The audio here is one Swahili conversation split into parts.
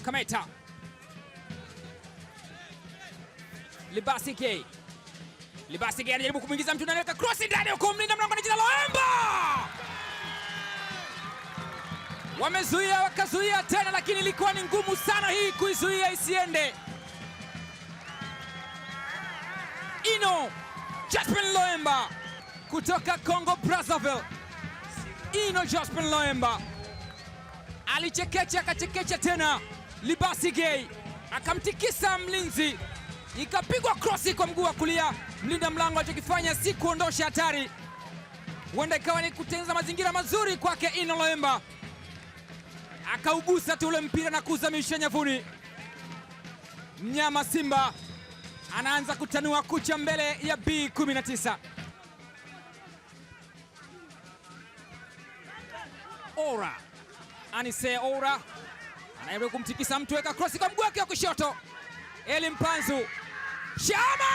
Kameta Libasi K. Libasi K anajaribu kumwingiza mtu, anaweka cross ndani huko, mlinda mlango na jina Loemba. Wamezuia wakazuia tena, lakini ilikuwa ni ngumu sana hii kuizuia isiende. Ino Jospin Loemba kutoka Congo Brazzaville. Ino Jospin Loemba alichekecha akachekecha tena, Libasi Gay akamtikisa mlinzi, ikapigwa krosi kwa mguu wa kulia. Mlinda mlango alichokifanya si kuondosha hatari, huenda ikawa ni kutengeneza mazingira mazuri kwake Ino Loemba, akaugusa tu ule mpira na kuzamisha nyavuni. Mnyama Simba anaanza kutanua kucha mbele ya B19. Ora Anise Ora anajaribu kumtikisa mtu, weka krosi kwa mguu wake wa kushoto. Eli Mpanzu Shama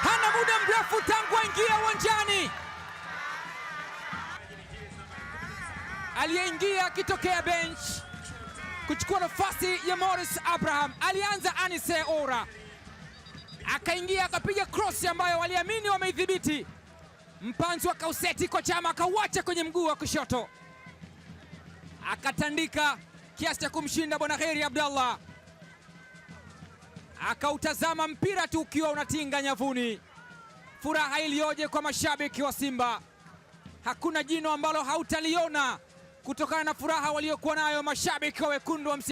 hana muda mrefu tangu aingia uwanjani, aliyeingia akitokea bench kuchukua nafasi ya Morris Abraham. Alianza Anise Ora akaingia akapiga krosi ambayo waliamini wameidhibiti. Mpanzu akauseti kwa Chama akauacha kwenye mguu wa kushoto, akatandika kiasi cha kumshinda Bwana Heri Abdallah, akautazama mpira tu ukiwa unatinga nyavuni. Furaha iliyoje kwa mashabiki wa Simba! Hakuna jino ambalo hautaliona kutokana na furaha waliokuwa nayo mashabiki wa wekundu wa